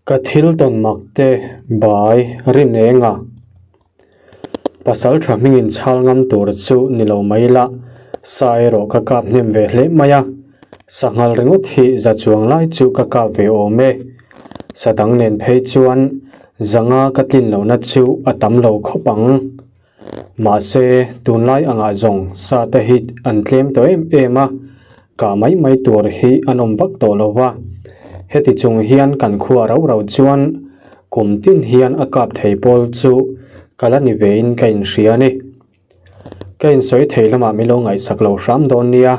Ka thil tawn mak te bai rin eng a, pasal tha hmingin chhal ngam tur chu ni lo mai la, sa erawh ka kap hnem ve hle mai a, sanghal ringawt hi za chuang lai chu ka kap ve awm e. Sa dang nen phei chuan zanga ka tlin lohna chu a tam lo khawp ang. Mahse, tunlai angah zawng sa te hi an tlem tawh em em a, kah mai mai tur hi an awm vak tawh lo va. Heti chung hian kan khua rau rau chuan kum tin hian a kap thei pawl chu ka la ni vein ka inhria a ni. Ka insawi thei lamah min lo ngaihsak lo hram dawn nia.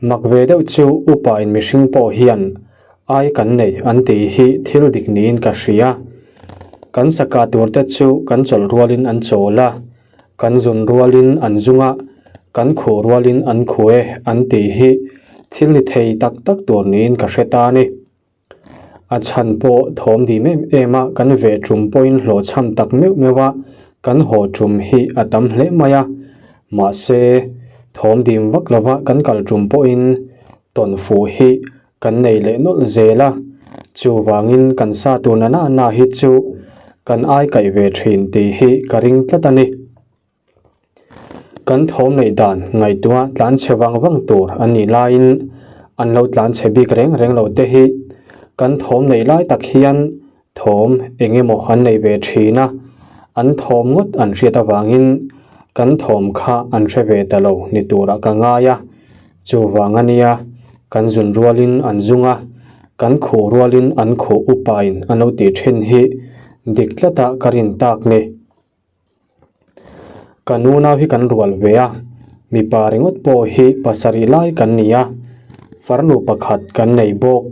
Mak ve deuh chu upa in mihring pawh hian ai kan nei an tih hi thil dik niin ka hria. Kan saka tur te chu kan chawlh rualin an chawl a, kan zun rualin an zung a, kan khuh rualin an khuh e an tih hi thil ni thei tak tak tur niin ka hre ta a ni. A chhan pawh thawm dim em em a kan veh tum pawhin hlawhchham tak meuh meuh a kan haw tum hi a tam hle mai a, mahse thawm dim vak lova kan kal tum pawhin tawn fuh hi kan nei leh nawlh zel a, chuvangin kan sa tur na na na hi chu kan ai kaih ve thin tih hi ka ring tlat a ni. Kan thawm neih dan ngaihtuah tlan chhe vang vang tur an nih laiin an lo tlan chhe bik reng reng lo te hi kan thawm neih lai tak hian thawm eng emaw an nei ve thin a, an thawm ngawt an hriat avangin kan thawm kha an hre ve ta lo ni turah ka ngai a, chuvang a nia kan zun rualin an zung a, kan khuh rualin an khuh upain an lo tih thin hi dik tlata ka rin tak ni. Ka nunau hi kan rual ve a, mipa ringawt pawh hi pasarih lai kan ni a, farnu pakhat kan nei bawk.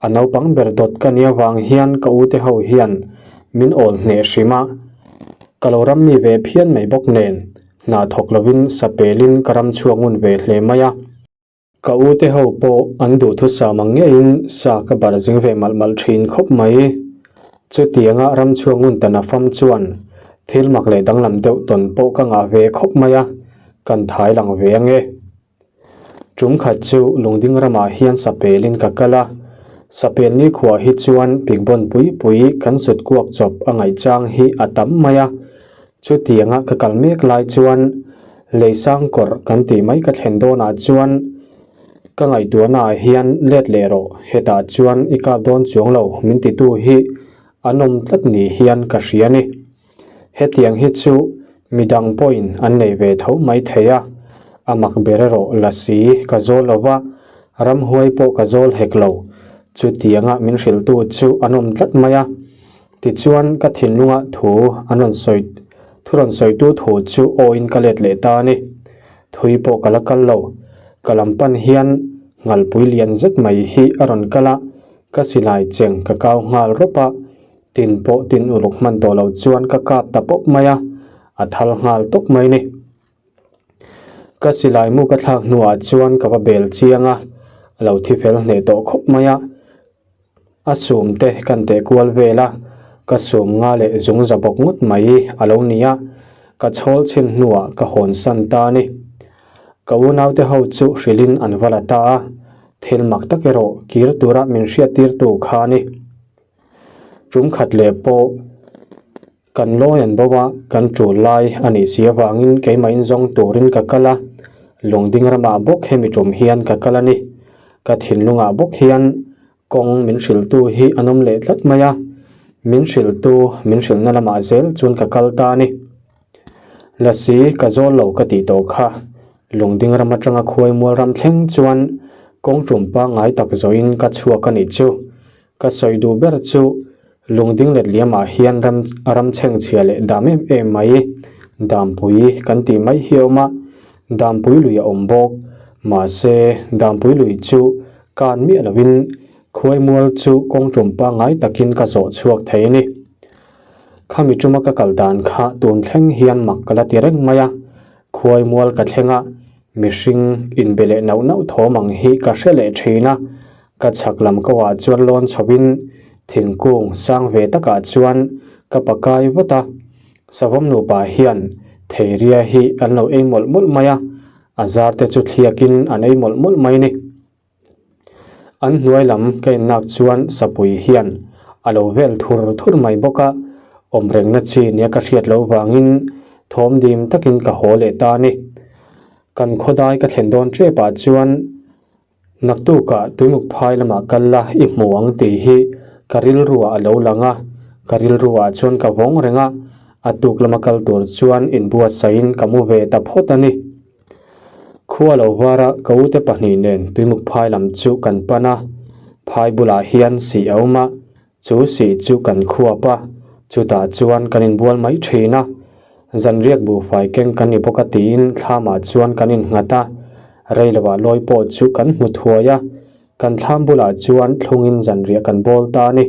A naupang ber dawt ka nia vang hian ka ute ho hian min awl hneh hrim a, ka lo ram mi ve phian mai bawk nen hna thawk lovin sapelin ka ram chhuak ngun ve hle mai a. Ka u te ho pawh an duhthusam ang ngeiin sa ka barh zing ve malh malh thin khawp mai. Chutianga ramchhuak ngun ta nafam chuan thil mak leh danglam deuh tawn pawh ka ngah ve khawp mai a, kan thai lang ve ange. Tum khat chu lungding ramah hian sapelin ka kal a, sapel nikhua hi chuan pikbawn pui pui kan sut kuak chawp a ngaih chang hi a tam mai a, Chutianga ka kal mek lai chuan Leisang kawrh kan tih mai ka thlen dawnah chuan ka ngaihtuahnaah hian let leh rawh, hetah chuan i kap dawn chuang lo min titu hi an awm tlat ni hian ka hria ni. Hetiang hi chu midang pawhin an nei ve tho mai thei a, a mak ber erawh lasi ka zawl lo va, ramhuai pawh ka zawl hek lo. Chutianga min hrilhtu chu an awm tlat mai a. Tichuan, ka thinlunga thu an rawn sawi, thu rawn sawitu thu chu awiin ka let leh ta a ni. Thui pawh ka la kal lo. Ka lam pan hian ngalpui lian zet mai hi a rawn kal a, ka silai cheng ka kau nghal rawp a, tin pawh tin uluk hman tawh lo chuan ka kap ta pawp mai a, a thal nghal tawp mai ni. Ka silai mu ka thlak hnuah chuan ka va bel chiang a, a lo thi fel hneh tawh khawp mai a. A sum te kan teh kual vel a, ka sum nga leh zung za bawk ngawt mai a lo ni a, ka chhawl chhin hnuah ka hawn san ta a ni. Ka unaute ho chu hrilhin an va la ta a, thil mak tak erawh kir tura min hriattirtu kha a ni. Tum khat leh pawh. Kan lawi an bo a, kan tul lai a nih si avangin keimahin zawng turin ka kal a, lungding ramah bawk hemi tum hian ka kal a ni. Ka thinlungah bawk hian kawng min hrilhtu hi an awm leh tlat mai a, min hrilhtu min hrilhna lamah zel chuan ka kal ta a ni. Lasi ka zawl lo ka tih tawh kha, lungding ram atanga khuaimual ram thleng chuan kawng tum pangngai tak zawhin ka chhuak a nih chu. Ka sawi duh ber chu lungding let liamah hian ram ram chhengchhia leh dam em em mai Dampui kan tih mai hi a awm a, Dampui lui a awm bawk. Mahse, Dampui lui chu kan miah lovin khuaimual chu kawng tum pangngai takin ka zawh chhuak thei a ni. Khami tuma ka kal dan kha tun thleng hian mak ka la ti reng mai a, khuaimual ka thleng a, mihring inbe leh nauh nauh thawm ang hi ka hre leh thin a, Ka chhak lam ko ah chuan lawn chho in thingkung sang ve takah chuan ka pakai vat a, savawm nupa hian theiria hi an lo ei mawlh mawlh mai a, a zar te chu thliak in an ei mawlh mawlh mai ni. An hnuai lam ka en nak chuan sapui hian. A lo vel thur thur mai bawk a, awm rengna chi nia ka hriat loh vangin thawm dim takin ka haw leh ta a ni. Kan khawdai ka thlen dawn tep ah chuan naktukah tuimuk phai lamah kal la i hmu ang tih hi ka rilru ah a lo lang a, ka rilru ah chuan ka vawng reng a, a tuk lama kal tur chuan inbuatsaih in ka mu ve ta phawt a ni. Khua lo vara ka ute pahnih nen tuimuk phai lam chu kan pan a, phai bulah hian sih a awm a, chu sih chu kan khuap a, chutah chuan kan inbual mai thin a, zanriak buhfai keng kan ni bawk a tiin thlamah chuan kan innghat a, rei lovah lawi pawh chu kan hmu thuai a, kan thlam bulah chuan thlungin zanriah kan bawl ta a ni.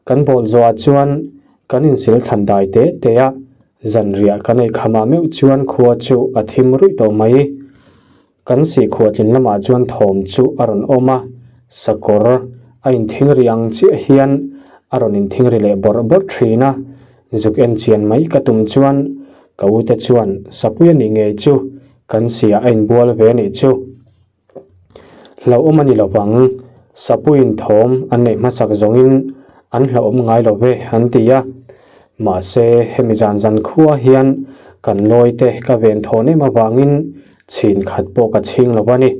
Kan bawl zawhah chuan kan insil thlan dai te te a, zanriah kan ei khamah meuh chuan khua chu a thim ruih tawh mai. Kan sihkhuah tlin lamah chuan thawm chu a rawn awm a, sakawr a inthing ri ang chiah hian a rawn inthing ri leh bawrh bawrh thin a, zuk en chian mai ka tum chuan ka ute chuan sapui a nih ngei chu kan siah a inbual ve a nih chu. Hlauhawm a ni lo vang, Sapuiin thawm an neih hmasak zawngin an hlauhawm ngai lo ve an ti a. Mahse, hemi zan zan khua hian kan lawi te ka ven thawn em avangin chhin khat pawh ka chhing lo a ni.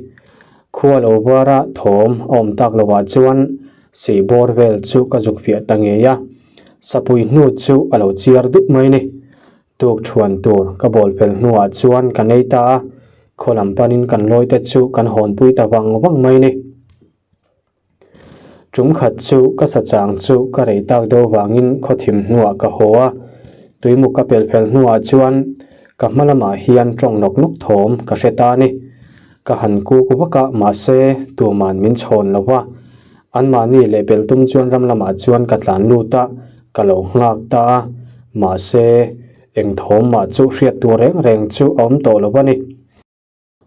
Khua lo vara thawm a awm tak lovah chuan sih bawr vel chu ka zuk fiah ta ngei a, Sapui hnu chu a lo chiar dup mai ni. Tuk thuan tur ka bawl fel hnuah chuan ka nei ta a, khaw lam panin kan lawi te chu kan hawnpui ta vang vang mai ni. Tum khat chu ka sa chang chu ka rei tak deuh vangin khaw thim hnuah ka haw a, tuimuk ka pel fel hnuah chuan ka hma lamah hian tawng nawk nawk thawm ka hre ta a ni. Ka han kuk vak a mahse tuman min chhawn lo va, Anmahni leh belh tum chuan ram lamah chuan ka tlan lut a, ka lo nghak ta a, mahse eng thawm mah chu hriat tur reng reng chu a awm tawh lo a ni.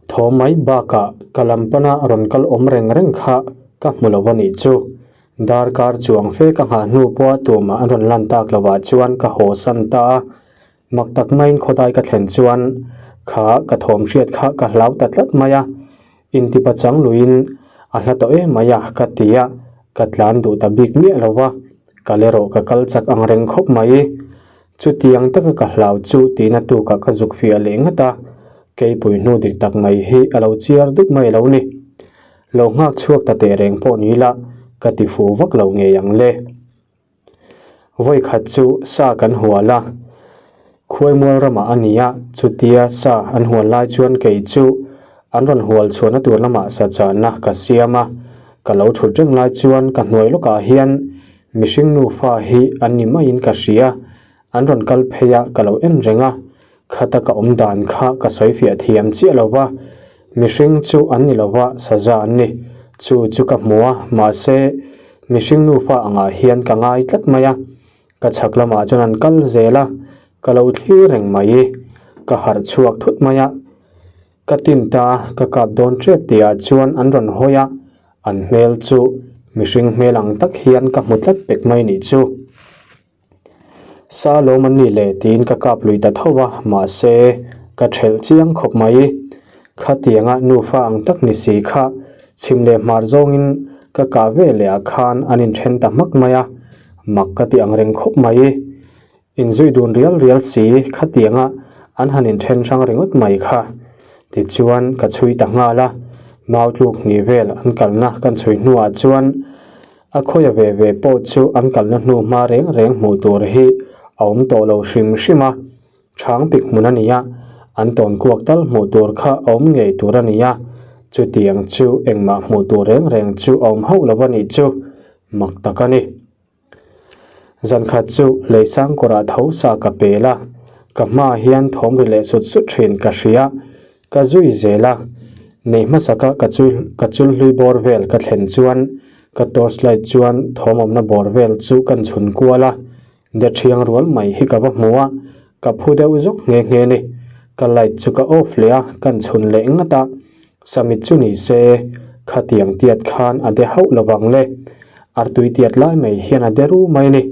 Thawm mai bakah ka lam pana rawn kal awm reng reng kha ka hmu lo a nih chu. Darkar chuang fe ka nghah hnu pawha tumah an rawn lan tak lovah chuan ka haw san ta a, mak tak maiin khawdai ka thlen chuan kha ka thawm hriat kha ka hlau ta tlat mai a, Intipa chang luiin a hla tawh em mai a ka ti a, ka tlan duh ta bik miah lo va, kal erawh ka kal chak ang reng khawp mai. Chutiang taka ka hlau chu tihna tukah ka zuk fiah leh ngat a, keipui hnu dik tak mai hi a lo chiar dup mai lo ni. Lo nghak chhuak ta teh reng pawh ni la, ka ti fuh vak lo ngei ang le. Vawi khat chu sa kan hual a, Khuaimual ramah a ni a, chutia sa an hual lai chuan kei chu an rawn hual chhuahna tur lamah sa channa ka siam a, ka lo thut reng lai chuan ka hnuai lawkah hian mihring nufa hi an ni maiin ka hria, an rawn kal phei a ka lo en reng a, Khata ka awm dan kha ka sawi fiah thiam chiah lo va, mihring chu an ni lo va, saza an ni. Chu chu ka hmu a, mahse, mihring nufa angah hian ka ngai tlat mai a. Ka chhak lamah chuan an kal zel a, ka lo thlir reng mai. Ka harh chhuak thut mai a, ka tin ta a, ka kap dawn tep tihah chuan an rawn hawi a, an hmel chu mihring hmel ang tak hian ka hmu tlat pek mai nih chu. Sa lawm an nih leh tiin ka kap lui ta tho a, mahse ka thelh chiang khawp mai. Khatianga nufa ang tak ni si kha chhim leh hmar zawngin ka kah ve leh ah khan an inthen ta hmak mai a, mak ka ti ang reng khawp mai. Inzui dun rial rial si khatianga an han inthen hrang ringawt mai kha. Tichuan ka chhui ta nghal a, mau tluk hnih vel an kalna kan chhui hnuah chuan A khawia ve ve pawh chu an kalna hnu hma reng reng hmuh tur hi a awm tawh lo hrim hrim a, chhang pik hmun a ni a, an tawn kuak tal hmuh tur kha a awm ngei tur a ni a, chutiang chu engmah hmuh tur reng reng chu a awm hauh lo a nih chu mak tak a ni. Zankhat chu Leisang kawrah tho sa ka pel a, ka hmaah hian thawm ri leh sut sut thin ka hria, Ka zui zel a, nei hmasaka ka chul ka chul hlui bawr vel ka thlen chuan ka torch light chuan thawm awmna bawr vel chu kan chhun kual a, de thiang rual mai hi ka va hmu a, ka phu deuh zawk nghe nghe ni. Ka light chu ka off leh a, kan chhun leh ngat a, samit chu ni se khatiang tiat khan a de hauh lo vang le, artui tiat lai mai hian a de ru mai ni.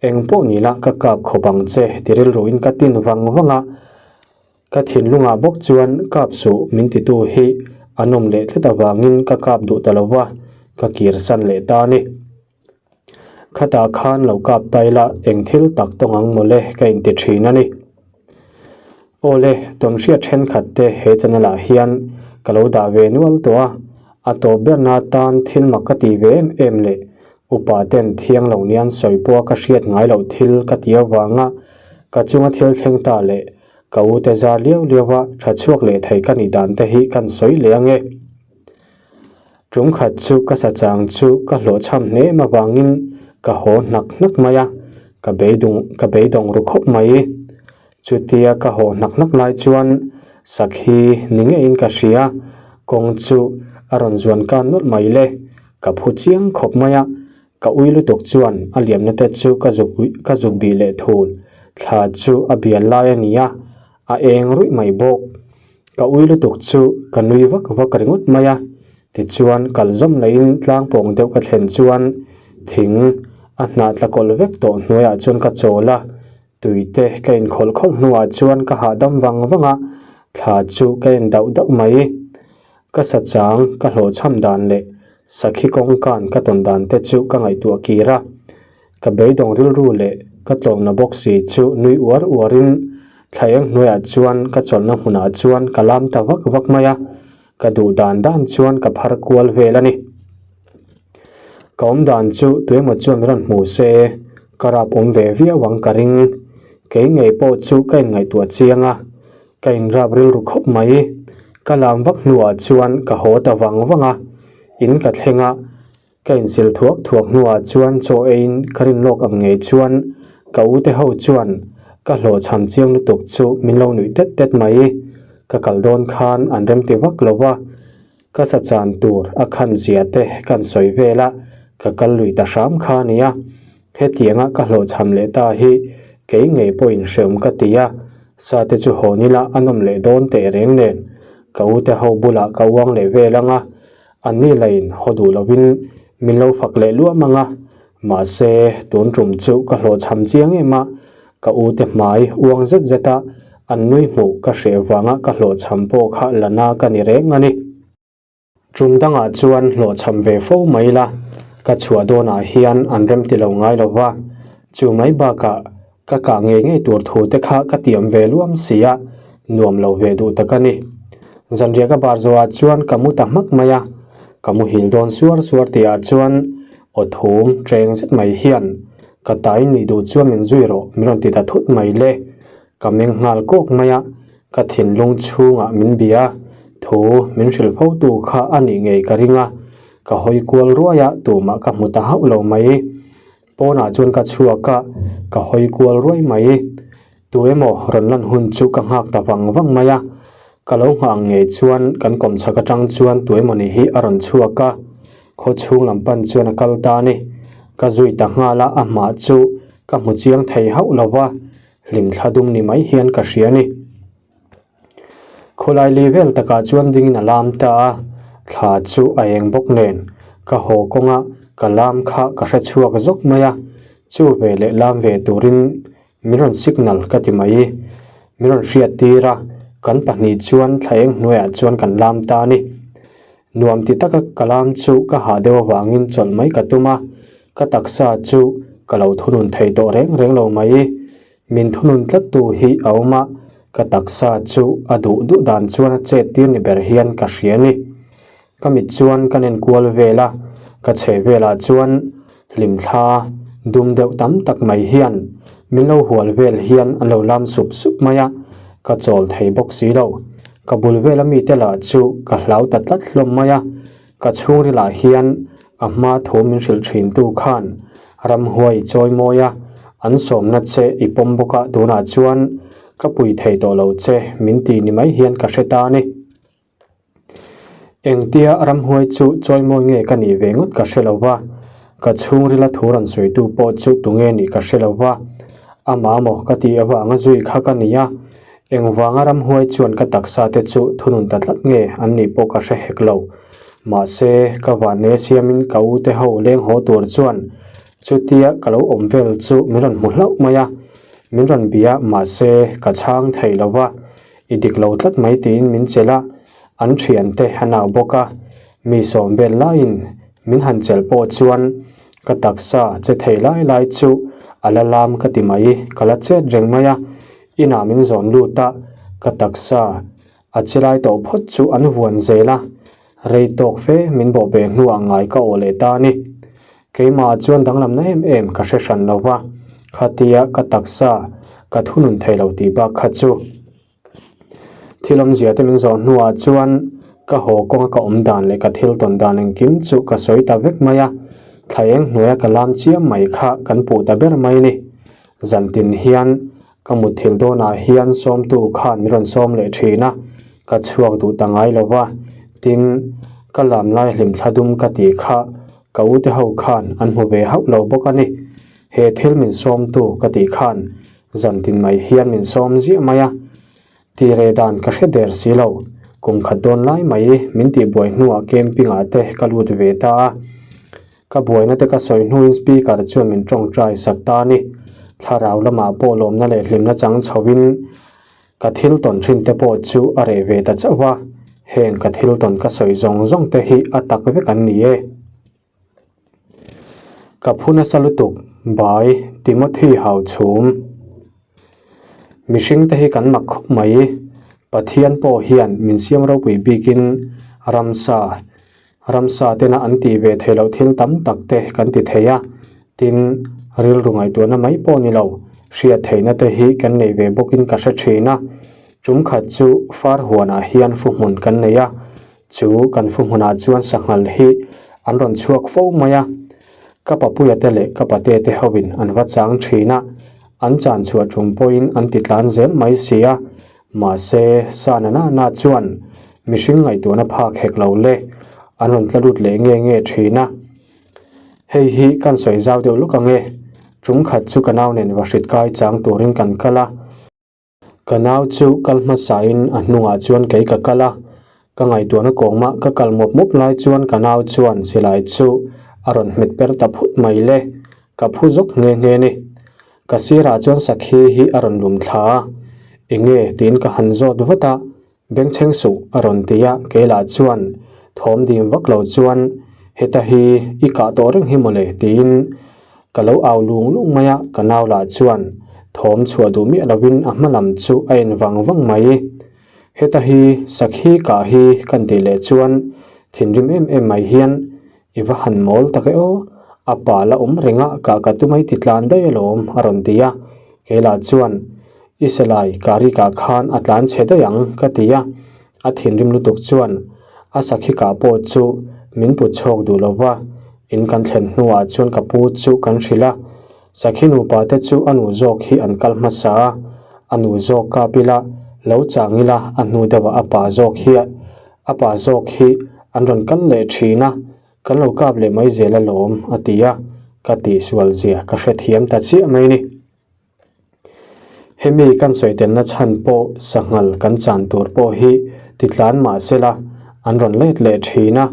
Eng pawh ni la ka kap khawp ang che ti rilruin ka tin vang vang a. Ka thinlungah bawk chuan kap suh min titu hi a nawm leh tlat avangin ka kap duh ta lo va, ka kir san leh ta a ni. Khatah khan lo kap ta ila eng thil tak tawng ang mawle ka inti thin a ni. Awle, tawnhriat thenkhat te he channel ah hian ka lo dah ve nual tawh a, a tawp berna atan thil mak ka tih ve em em leh upa ten thiang lo nian sawi pawha ka hriat ngai loh thil ka tih avanga ka chunga thil thleng ta leh ka u te zar liau liau a tha chhuak leh thei ka nih dan te hi kan sawi leh ange. Tum khat chu ka sa chang chu ka hlawhchham hnem avangin ka haw hnak hnak mai a, ka beidung ka beidawng ru khawp mai. Chutia ka haw hnak hnak lai chuan sakhi ni ngeiin ka hria, kawng chu a rawn zuan kan nawlh mai le, ka phu chiang khawp mai a, ka ui lutuk chuan a liamna te chu ka zuk ka zuk bih leh thul, thla chu a bial lai a ni a, a eng ruih mai bawk. Ka ui lutuk chu ka nui vak vak ringawt mai a, tichuan kal zawm laiin tlang pawng deuh ka thlen chuan thing a hnah tla kawlh vek tawh hnuaiah chuan ka chawl a, tui te ka inkhawlh khawlh hnuah chuan ka hahdam vang vang a, thla chu ka en dauh dauh mai. Ka sa chang ka hlawhchham dan leh sakhi kawngkan ka tawn dan te chu ka ngaihtuah kir a. Ka beidawng rilru leh ka tlawmna bawk si chu nui uar uarin thla eng hnuaiah chuan ka chawlhna hmunah chuan ka lam ta vak vak mai a, ka duh dan dan chuan ka phar kual vel a ni. Ka awm dan chu tuemaw chuan rawn hmu se ka rap awm ve viau ang ka ring. Kei ngei pawh chu ka inngaihtuah chiang a, ka inrap rilru khawp mai. Ka lam vak hnuah chuan ka haw ta vang vang a, in ka thleng a, Ka insil thuak thuak hnuah chuan chaw eiin ka rin lawk ang ngei chuan ka u te ho chuan ka hlawhchham chiang lutuk chu min lo nuih tet tet mai. Ka kal dawn khan an remti vak lo va, ka sa chan tur a khan zia te kan sawi vel a, ka kal lui ta hram kha a nia. Hetianga ka hlawhchham leh ta hi kei ngei pawhin hreawm ka ti a, sa te chu hawn ila a nawm leh dawn teh reng nen ka u te ho bulah ka uang leh vel ang a, An ni lain haw duh lovin min lo fak leh luam ang a, mahse tun tum chu ka hlawhchham chiang em a, ka u te hmai uang zet zet a an nui hmuh ka hreh vanga ka hlawhchham pawh kha la na ka ni reng a ni. Tum dangah chuan hlawhchham ve fo mai la, ka chhuah dawnah hian an remti lo ngai lo va, chu mai bakah Ka kah ngei ngei tur thu te kha ka tiam ve luam si a, nuam lo ve duh tak a ni. Zanriah ka bar zawhah chuan ka mu ta hmak mai a, ka muhil dawn suar suar tihah chuan aw thum ṭeng zet mai hian ka tai nih duh chuan min zui rawh min rawn ti ta thut mai le. Ka meng nghal kawk mai a, ka thinlung chhungah min bia thu min hrilh fo tu kha a nih ngei ka ring a, ka hawi kual ruai a tumah ka hmu ta hauh lo mai. Pawnah chuan ka chhuak a, ka hawi kual ruai mai. Tu emaw rawn lan hun chu ka nghak ta vang vang mai a. Ka lo nghah ang ngei chuan kan kawmchhak atang chuan tu emaw ni hi a rawn chhuak a, khaw chhung lam pan chuan a kal ta a ni. Ka zui ta nghal a, a hmah chu ka hmu chiang thei hauh lo va, hlimthla dum ni mai hian ka hria a ni. Khawlai li vel takah chuan dingin a lam ta a, thla chu a eng bawk nen ka haw kawnga ka lam kha ka hre chhuak zawk mai a, chu ve leh lam ve turin min rawn signal ka ti mai. Min rawn hriat tir a, kan pahnih chuan thla eng hnuaiah chuan kan lam ta a ni. Nuam ti taka ka lam chu ka hah deuh avangin chawlh mai ka tum a, ka taksa chu ka lo thunun thei tawh reng reng lo mai. Min thunun tlat tu hi a awm a, ka taksa chu a duh duh dan chuan a chet tir ni ber hian ka hria ni. Ka mit chuan ka nen kual vel a, ka chhe velah chuan hlimthla dum deuh tam tak mai hian min lo hual vel hian an lo lam sup sup mai a, ka chawl thei bawk si lo. Ka bul vela mite lah chu ka hlau ta tlat hlawm mai a, Ka chhungrilah hian a hma thu min hrilh thin tu khan ramhuai chawi mawi a, an sawmna che i pawm bawk a tunah chuan ka pui thei tawh lo che min ti ni mai hian ka hre ta a ni. Engtia ramhuai chu chawi mawi nge ka nih ve ngawt ka hre lo va, ka chhungrila thu rawn sawitu pawh chu tunge nih ka hre lo va, amah maw ka tih avanga zui kha ka ni a, Engvanga ramhuai chuan ka taksa te chu thunun ta tlat nge an nih pawh ka hre hek lo. Mahse, ka vanne siamin ka u te ho leng haw tur chuan chutia ka lo awm vel chu min rawn hmu hlauh mai a. Min rawn bia mahse ka chhang thei lo va, i dik lo tlat mai tiin min chelh a, an thiante a nau bawk a. Mi sawm vel laiin min han chelh pawh chuan. Ka taksa che thei lai lai chu a la lam ka ti mai, ka la chet reng mai a, inah min zawn lut a, ka taksa a che lai tawh phawt chu an vuan zel a, rei tawk fe min bawh ve hnuah ngai ka awh leh ta a ni. Keimah chuan danglamna em em ka hre hran lo va, khatia ka taksa ka thunun thei lo tih bak kha chu. Thil awmzia te min zawh hnuah chuan ka haw kawnga ka awm dan leh ka thil tawn dan engkim chu ka sawi ta vek mai a, thla eng hnuaia ka lam chiam mai kha kan puh ta ber mai ni. Zantin hian ka mutthilh dawnah hian sawmtu khan min rawn sawm leh thin a, ka chhuak duh ta ngai lo va, tin, ka lam lai hlimthla dum ka tih kha ka ute ho khan an hmu ve hauh lo bawk a ni. He thil min sawmtu ka tih khan Zantin mai hian min sawm ziah mai a, ti reh dan ka hre der si lo. Kum khat dawn lai mai min tih buai hnuah camping ah te ka lut ve ta a. Ka buaina te ka sawi hnuin speaker chuan min tawngtai sak ta a ni. Thlarau lamah pawh lawmna leh hlimna chang chhoin ka thil tawn thin te pawh chu a reh ve ta chauh a. Heng ka thil tawn ka sawi zawng zawng te hi a tak vek an ni e. Ka phu nasa lutuk bai Timothy Hauchhum. Mihring te hi kan mak khawp mai. Pathian pawh hian min siam ropui bikin ramsa ramsa tena an tih ve theih loh thil tam tak te kan ti thei a. Tin, rilru ngaihtuahna mai pawh ni lo, hriat theihna te hi kan nei ve bawkin ka hre thin a. Tum khat chu far huanah hian fuhmun kan nei a. Chu kan fu hmunah chuan sanghal hi an rawn chhuak fo mai a, ka papuia te leh ka pate te hoin an va chang thin a, an chan chhuah tum pawhin an ti tlan zel mai si a, mahse sa na na na chuan mihring ngaihtuahna phak hek lo le, an rawn tla lut leh nge nge thin a. Hei hi kan sawi zau deuh luk ang e, tum khat chu ka nau nen vahrit kai chang turin kan kal a. Ka nau chu kal hmasain a hnungah chuan kei ka kal a, ka ngaihtuahna kawngmah ka kal mawp mawp lai chuan ka nau chuan silai chu a rawn hmet per ta phut mai le, ka phu zawk nghe nghe ni. Ka sirah chuan sakhi hi a rawn lum thla a, enge tiin ka han zawt vat a, Bengchheng suh a rawn ti a, keilah chuan thawm dim vak lo chuan heta hi i kah tawh reng hi mawle tiin ka lo au lung lung mai a, ka nau lah chuan thawm chhuah duh miah lovin a hma lam chu a en vang vang mai. Heta hi sakhi kah hi kan tih leh chuan thinrim em em mai hian i va han mawl tak e aw, a pa la awm reng a kah ka tum ai ti tlan daih alawm a rawn ti a, keilah chuan I silai Karikah khan a tlan chhe daih ang ka ti a, a thinrim lutuk chuan a sakhi kah pawh chu min put chhuak duh lo va, in kan thlen hnuah chuan ka pu chu kan hrilh a, sakhi nupa te chu a nu zawk hi an kal hmasa a, a nu zawk kap ila lo chang ila a hnu deuhah a pa zawk hi a pa zawk hi an rawn kal leh thin a, kan lo kap leh mai zel alawm a ti a, ka tihsual zia ka hrethiam ta chiah mai ni. Hemi kan sawi telna chhan pawh sanghal kan chan tur pawh hi titlan mah sela an rawn let leh thin a,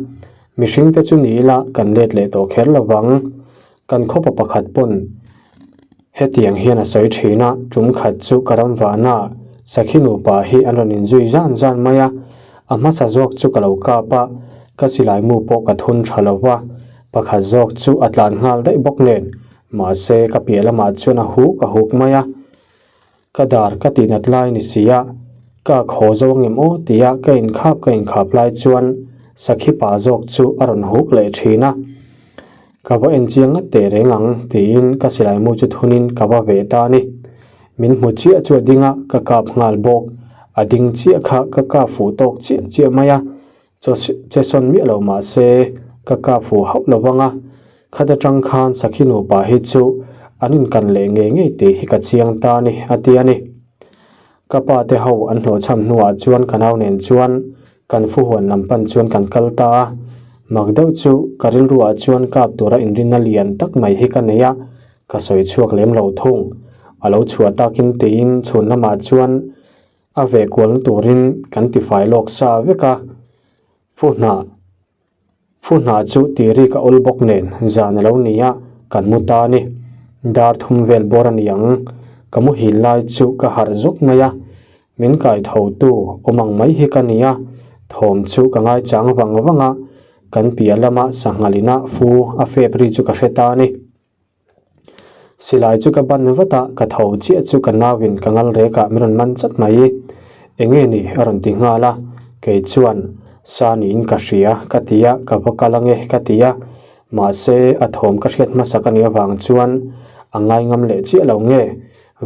mihring te chu ni ila kan let leh tawh kher lo vang. Kan khawpa pakhat pawn hetiang hian a sawi thin a, tum khat chu ka ram vahna sakhi nupa hi an rawn inzui zan zan mai a, a hmasa zawk chu ka lo kap a, ka silai mu pawh ka thun tha lo va, pakhat zawk chu a tlan nghal daih bawk nen Mahse, ka piah lamah chuan a huk a huk mai a, ka dar ka tihnat lai ni si a, ka khaw zo ang em aw tia ka inkhap ka inkhap lai chuan sakhi pa zawk chu a rawn huk leh thin a, ka va en chiang ngat teh reng ang tiin ka silai mu chu thunin ka va ve ta a ni. Min hmu chiah chu a ding a, ka kap nghal bawk, a ding chiah kha ka kap fuh tawk chiah chiah mai a, Chaw che sawn miah lo mah se ka kap fuh hauh lo vang a, khat atang khan sakhi nupa hi chu an inkan leh ngei ngei tih hi ka chiang ta a ni a ti a ni. Ka pa te ho an hlawhchham hnuah chuan ka nau nen chuan kan fuhuan lam pan chuan kan kal ta a, mak deuh chu ka rilruah chuan kap tura inrinna lian tak mai hi ka nei a, ka sawi chhuak lem lo thung. A lo chhuah takin tiin chhun lamah chuan A ve kualna turin kan tifai lawk sa vek a, Fu hnah Fu hnah chu tiri ka awl bawk nen zan a lo ni a, kan mu ta a ni. Dar thum vel bawr a ni ang, ka muhil lai chu ka harh zawk mai a, min kai tho tu awm ang mai hi ka ni a, thawm chu ka ngaichang vang vang a. Kan piah lama sanghal ina fu a fep ri chu ka hre ta a ni. Silai chu ka ban vat a, ka tho chiah chu ka nauin ka ngal rek ah min rawn man chat mai. Enge ni? a rawn ti nghal a, kei chuan sa niin ka hria ka ti a, ka va kal ange ka ti a, mahse a thawm ka hriat hmasak a nih avang chuan a ngai ngam leh chiah lo nge,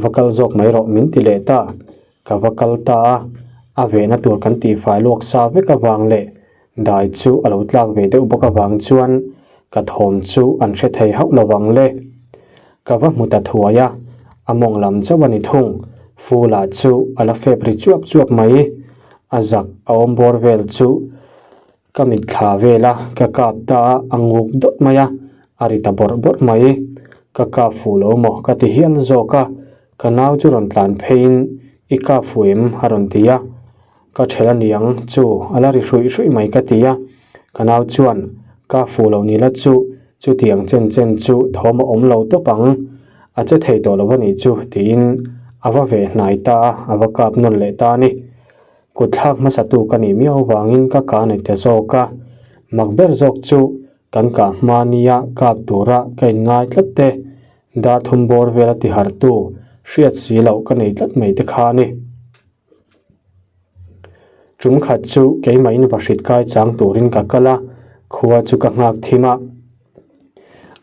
va kal zawk mai rawh min ti leh ta. Ka va kal ta a, a vehna tur kan tihfai luak sa vek avang leh Dai chu a lo tlak ve deuh bawk avang chuan ka thawm chu an hre thei hauh lo vang le. Ka va hmu ta thuai a, a mawng lam chauh a ni thung. Fula chu a la fep ri chuap chuap mai. A zak a awm bawr vel chu ka mitthla vel a, ka kap ta a, a nguk dawt mai a, a ri ta bawrh bawrh mai. Ka kap fuh lo maw ka ti hial zawk a, ka nau chu rawn tlan pheiin i kap fuh em a rawn ti a. Ka ṭhel a niang chu a la ri hruih hruih mai ka ti a, ka nau chuan ka fuh lo ni la chu chutiang chen chen chu thawm a awm lo tawp ang, a che thei tawh lo a nih chu tiin a va ve hnai ta a, a va kap nawn leh ta a ni. Kut thlak hmasatu ka nih miau vangin ka kah nei ta zawk a, mak ber zawk chu kan kah hma nia kap tura ka inngai tlat te, dar thum bawr vela tihartu hriat si loh ka nei tlat mai te kha a ni. Tum khat chu keimahin vahrit kai chang turin ka kal a, khua chu ka nghak thim a.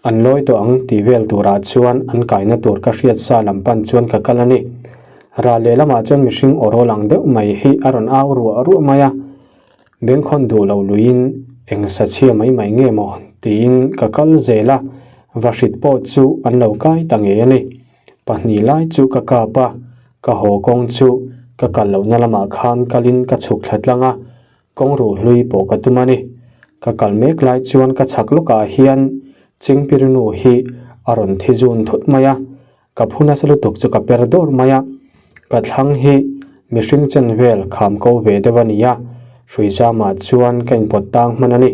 An lawi tawh ang tih vel turah chuan an kaina tur ka hriat sa lam pan chuan ka kal a ni. Ral lehlamah chuan mihring aw rawl ang deuh mai hi a rawn au ruah ruah mai a. Bengkhawn duh lo luiin eng sa chhia mai mai nge maw tiin ka kal zel a, vahrit pawh chu an lo kai ta ngei a ni. Pahnih lai chu ka kap a, ka haw kawng chu ka kal lohna lamah khan kalin ka chhuk thla tlang a, kawng ruh hlui pawh ka tum a ni. Ka kal mek lai chuan ka chhak lawkah hian Chingpirinu hi a rawn thi zun thut mai a, ka phu nasa lutuk chu ka per dawr mai a, ka thlang hi mihring chen vel kham ko ve deuh a ni a, hrui zamah chuan ka inpawt tang hman a ni.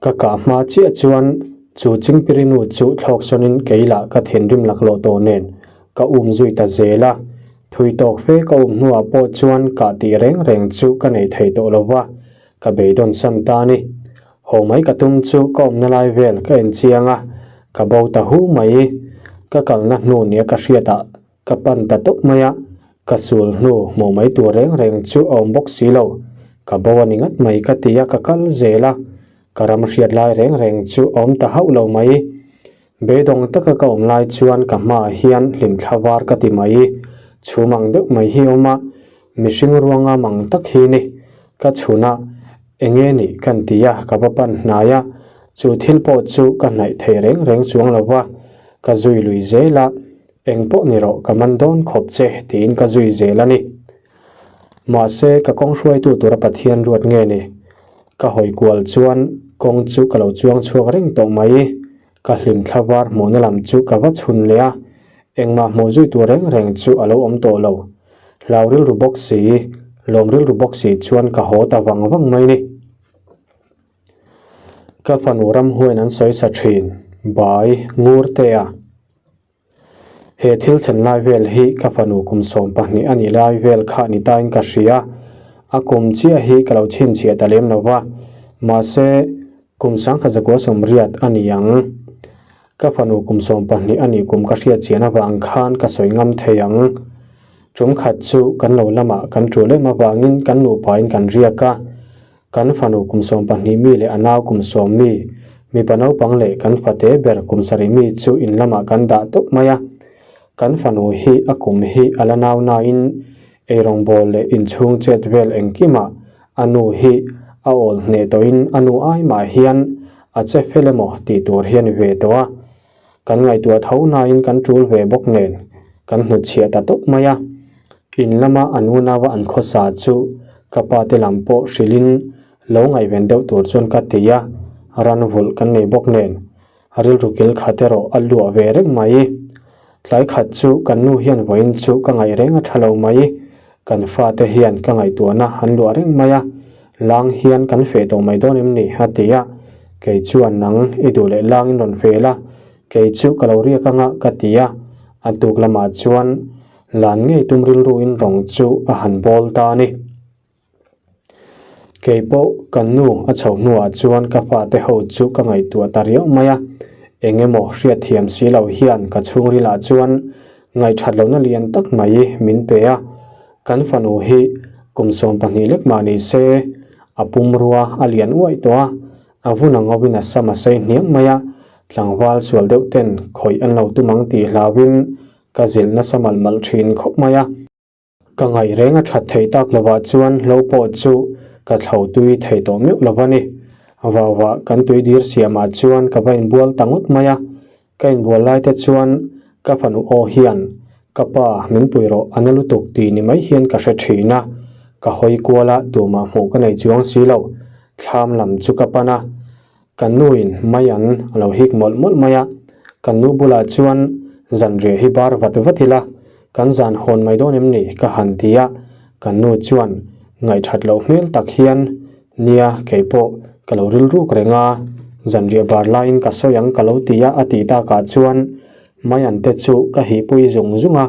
Ka kah hma chiah chuan chu Chingpirinu chu thlawk sawnin kei lah ka thinrim laklawh tawh nen ka um zui ta zel a. Thui tawk fe ka um hnuah pawh chuan kah tih reng reng chu ka nei thei tawh lo va, ka beidawn san ta a ni. Haw mai ka tum chu ka awmna lai vel ka en chiang a, ka bo ta hu mai. Ka kalna hnu nia ka hriatah Ka pan ta tawp mai a, ka sul hnu hmuh mai tur reng reng chu a awm bawk si lo. Ka bo a ni ngat mai ka ti a, ka kal zel a, ka ram hriat lai reng reng chu a awm ta hauh lo mai. Beidawng taka ka awm lai chuan ka hmaah hian hlimthla var ka ti mai, chhum ang deuh mai hi a awm a, mihring ruanga mang tak hi ni. Ka chhun a, eng nge nih kan ti a, ka va pan hnai a, chu thil pawh chu ka hnaih thei reng reng chuang lo va, ka zui lui zel a, Eng pawh ni rawh, ka man dawn khawp che, tiin ka zui zel a ni. Mahse, ka kawng hruaitu tura Pathian ruat nge ni? Ka hawi kual chuan kawng chu ka lo chuang chhuak reng tawh mai. Ka hlim thla var hmuhna lam chu ka va chhun leh a, engmah hmuh zui tur reng reng chu a lo awm tawh lo. Hlau rilru bawk si, lawm rilru bawk si chuan ka haw ta vang vang mai ni. Ka fanu ramhuaiin an sawi sa thin, Bai, Ngurtea. He thil thlen lai vel hi ka fanu kum 12 a nih lai vel kha ni tain ka hria. A kum chiah hi ka lo chhinchhiah ta lem lo va, mahse kum 1980 a ni ang. Ka fanu kum 12 a nih kum ka hriat chian avang khan ka sawi ngam thei ang. Tum khat chu kan lo lamah kan tul em avangin kan nupain kan riak a. Kan fanu kum 12 mi leh a nau kum 10 mi, mipa naupang leh kan fate ber kum 7 mi chu in lamah kan dah tawp mai a. Kan fanu hi a kum hi a la nau nain eirawngbawl leh inchhung chet vel engkimah a nu hi a awl hneh tawhin a nu ai mah hian a che fel emaw tih tur hi a ni ve tawh a. Kan ngaihtuah tho nain kan tul ve bawk nen kan hnutchhiah ta tawp mai a. In lama an unau a an khawsa chu ka pa te lam pawh hrilhin lo ngaihven deuh tur chuan ka ti a, ran vulh kan nei bawk nen rilru kil khat erawh a luah ve reng mai. Tlai khat chu kan nu hian vawiin chu ka ngaih reng a tha lo mai, kan fate hian ka ngaihtuahna an luah reng mai a, lang hian kan feh tawh mai dawn em ni a ti a, kei chuan nang i duh leh langin rawn feh la, kei chu ka lo riak anga ka ti a, a tuk lamah chuan Lan ngei tum rilruin rawng chu a han bawl ta a ni. Kei pawh kan nu a chhoh hnuah chuan ka fate ho chu ka ngaihtuah ta riau mai a, eng emaw hriatthiam si lo hian ka chhungrilah chuan ngaihthat lohna lian tak mai min pe a. Kan fanu hi kum 12 lek mah ni se a pumrua a lian uaih tawh a, a vun ang ngawin a sam a sei hniang mai a, tlangval sual deuh ten khawih an lo tum ang tih hlauhin ka zilh nasa malh malh thin khawp mai a. Ka ngaih reng a that theih tak lovah chuan hlo pawh chu ka thlo tui thei tawh meuh lo a ni. Vauah kan tui dir siamah chuan ka va inbual ta ngawt mai a. Ka inbual lai te chuan ka fanu aw hian ka pa min pui rawh a na lutuk tih ni mai hian ka hre thin a. Ka hawi kual a tumah hmuh ka nei chuang si lo. Thlam lam chu ka pan a. Kan nuin mai an a lo hik mawlh mawlh mai a, kan nu bulah chuan zanriah hi bar vat vat ila, kan zan hawn mai dawn em ni ka han ti a, kan nu chuan ngaihthat loh hmel tak hian nia kei pawh ka lo rilruk reng a, zanriah bar laiin ka sawi ang ka lo ti a a tih takah chuan mai an te chu ka hihpui zung zung a,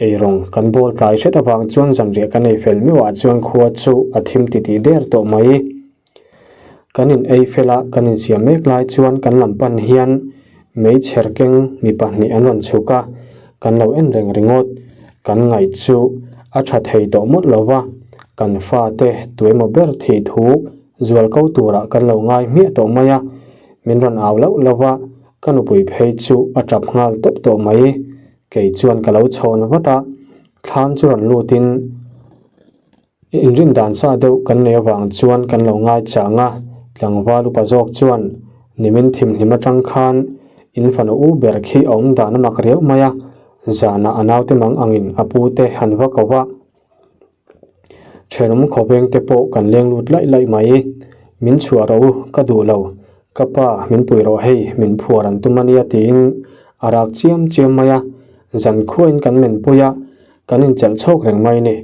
eirawng kan bawl tlai hret avang chuan zanriah kan ei fel meuhah chuan khua chu a thim titih der tawh mai. Kan in ei fel a, kan insiam mek lai chuan kan lam pan hian meichher keng mi pahnih an rawn chhuk a, kan lo en reng ringawt. Kan ngaih chu a tha thei tawh mawlh lo va, kan fate tuemaw ber thih thu zual ko turah kan lo ngai hmiah tawh mai a, min rawn au lauh lauh a, ka nupui phei chu a tap nghal tawp tawh mai. Kei chuan ka lo chhawn vat a, thlam chu rawn lutin. Inrin dan sa deuh kan nei avang chuan kan lo ngai chang a, tlangval upa zawk chuan nimin thimhlim atang khan in fanu u ber khi a awm dan a mak riau mai a, zanah a naute mang angin a pu te han va ko va. Thenawm khawveng te pawh kan leng lut laih laih mai. Min chhuah rawh u, ka duh lo. Ka pa, min pui rawh hei, min phuar an tum a nia tiin a rak chiam chiam mai a, zankhuain kan menpui a, kan inchelh chhawk reng mai ni.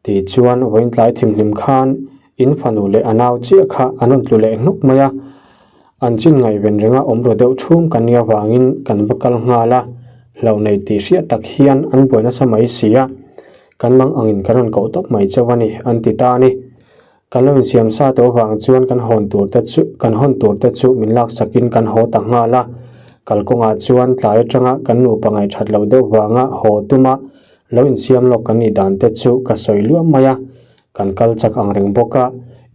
Tichuan vawiintlai thimhlim khan in fanu leh a nau chiah kha an rawn tlu leh hnuk mai a, an chin ngaihven renga awm ru deuh chhung kan nih avangin kan va kal nghal a, hlauh nei tih hriat tak hian an buai nasa mai si a, kan mang angin kan rawn koh tawp mai chauh a ni an ti ta a ni. Kan lo insiam sa tawh avang chuan kan hawn tur te chu kan hawn tur te chu min laksakin kan haw ta nghal a, kalkawngah chuan tlai atanga kan nupa ngaihthat loh deuh vanga haw tuma Lo insiam lawk kan nih dan te chu ka sawi luam mai a, kan kal chak ang reng bawk a,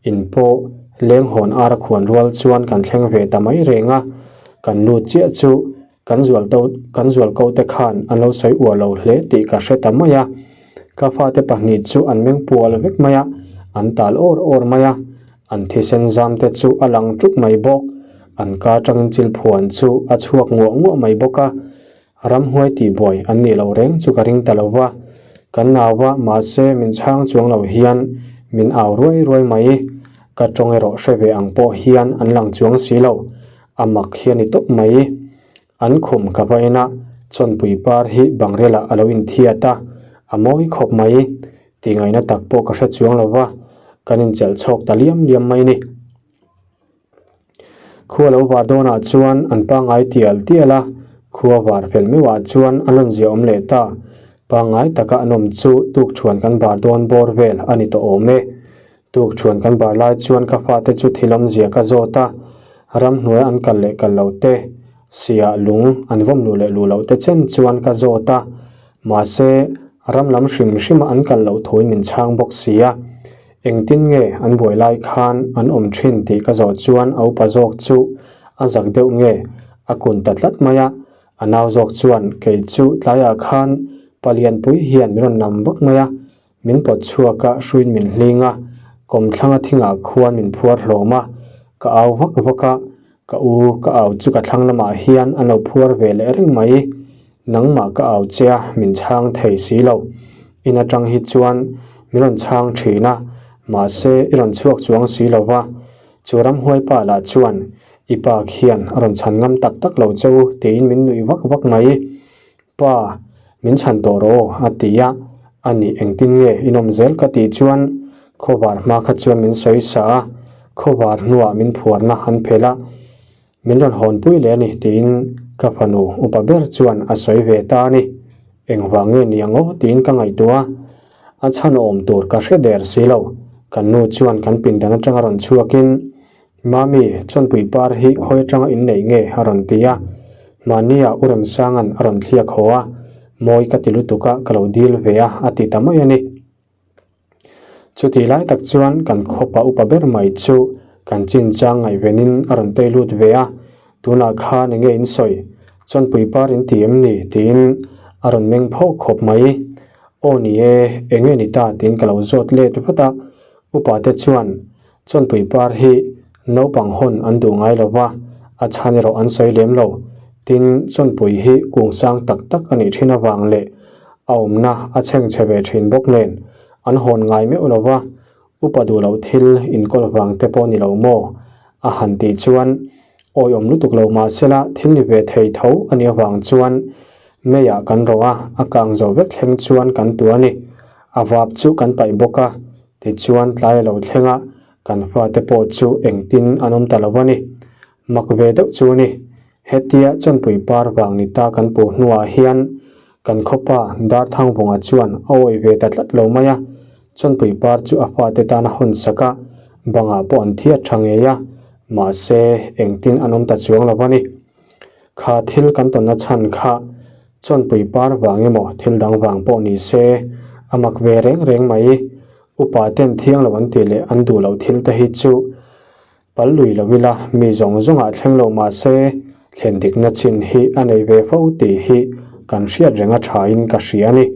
in pawh leng hawn ar a khuan rual chuan kan thleng ve ta mai reng a, kan lut chiah chu kan zual to kan zual ko te khan an lo sawi uar lo hle tih ka hre ta mai a, ka fate pahnih chu an meng pual vek mai a, an tal awr awr mai a, an thisen zam te chu a lang ṭuk mai bawk, an ka atangin chilphuan chu a chhuak nguah nguah mai bawk a. Ramhuai tihbuai an nih loh reng chu ka ring ta lo va, kan nau va mahse min chhang chuang lo hian min au ruai ruai mai. Ka tawng erawh hre ve ang pawh hian an lang chuang si lo, a mak hi a ni tawp mai. An khum ka va en a, chawnpui par hi bangrelah a lo inthiat a, a mawi khawp mai. Tihngaihna tak pawh ka hre chuang lo va, kan inchelh chhawk ta liam liam mai ni. Khua lo var dawnah chuan an pangngai tial tial a, khua var fel meuhah chuan an rawn ziah awm leh ta. Pangngai taka an awm chu tukṭhuan kan bar dawn bawr vel a ni tawh awm e. Tukṭhuan kan bar lai chuan ka fate chu thil awmzia ka zawt a, ramhnuai an kal leh kal lo te, siah lung an vawm luh leh luh loh te chen chuan ka zawt a, mahse ram lam hrim hrima an kal loh thuin min chhang bawk si a. Engtin nge an buai lai khan an awm thin tih ka zawh chuan a upa zawk chu a zak deuh nge a kun ta tlat mai a, a nau zawk chuan kei chu tlaiah khan palianpui hian min rawn nam vak mai a, min pawt chhuak a hruiin min hling a, kawmthlanga thingah khuan min phuar hlawm a, ka au vak vak a, ka u ka au chu ka thlang lamah hian an lo phuar ve leh reng mai. Nangmah ka au che a, min chhang thei si lo. In atang hi chuan min rawn chhang thin a, mahse i rawn chhuak chuang si lo va. Chu ramhuai pa lah chuan i pa khian a rawn chhan ngam tak tak lo che u tiin min nuih vak vak mai. Pa, min chhan tawh rawh aw a ti a, a nih engtin nge in awm zel ka tih chuan khawvar hma kha chuan min sawi sa a, khawvar hnuah min phuarna an phelh a. Min rawn hawnpui leh a ni tiin ka fanu upa ber chuan a sawi ve ta a ni. Engvang nge ni ang aw tiin ka ngaihtuah a, a chhan awm tur ka hre der si lo. Kan nu chuan kan pindan atanga rawn chhuakin, Mami, Chawnpui par hi khawi atanga inneih nge? a rawn ti a. Mahnia U Remsanga'n a rawn thliak haw a, Mawi ka ti lutuk a, ka lo dil ve a, a ti ta mai a ni. Chutih lai tak chuan kan khawpa upa ber mai chu kan chinchang ngaihvenin a rawn tei lut ve a, Tunah khan enge in sawi? Chawnpui par in ti em ni? tiin a rawn meng phawk khawp mai. Aw ni e, enge ni ta? tiin ka lo zawt let vat a. Upa te chuan Chawnpui par hi naupang hawn an duh ngai lo va, a chhan erawh an sawi lem lo. Tin, Chawnpui hi kung sang tak tak a nih thin avang leh a awmna a chhengchhe ve thin bawk nen an hawn ngai meuh lo va, Upa duh loh thil inkawl vang te pawh ni lo maw? A han tih chuan awiawm lutuk lo mahsela thil ni ve thei tho a nih avang chuan meiah kan rawh a, a kang zo vek thleng chuan kan tu a ni. A vap chu kan paih bawk a, tichuan tlai a lo thleng a, kan fate pawh chu engtin an awm ta lo a ni. Mak ve deuh chu a ni. Hetia Chawnpui par vang ni ta kan puh hnuah hian kan khawpa Darthangvunga chuan a awih ve ta tlat lo mai a, Chawnpui par chu a fate tan a hawn sak a, bangah pawh an thiat tha ngei a, mahse engtin an awm ta chuang lo a ni. Kha thil kan tawnna chhan kha Chawnpui par vang emaw thil dang vang pawh ni se a mak ve reng reng mai. Upa ten thiang lo an tih leh an duh loh thil te hi chu Pal lui lo ila mi zawng zawngah thleng lo mah se thlen dikna chin hi a nei ve fo tih hi kan hriat reng a thain ka hria a ni.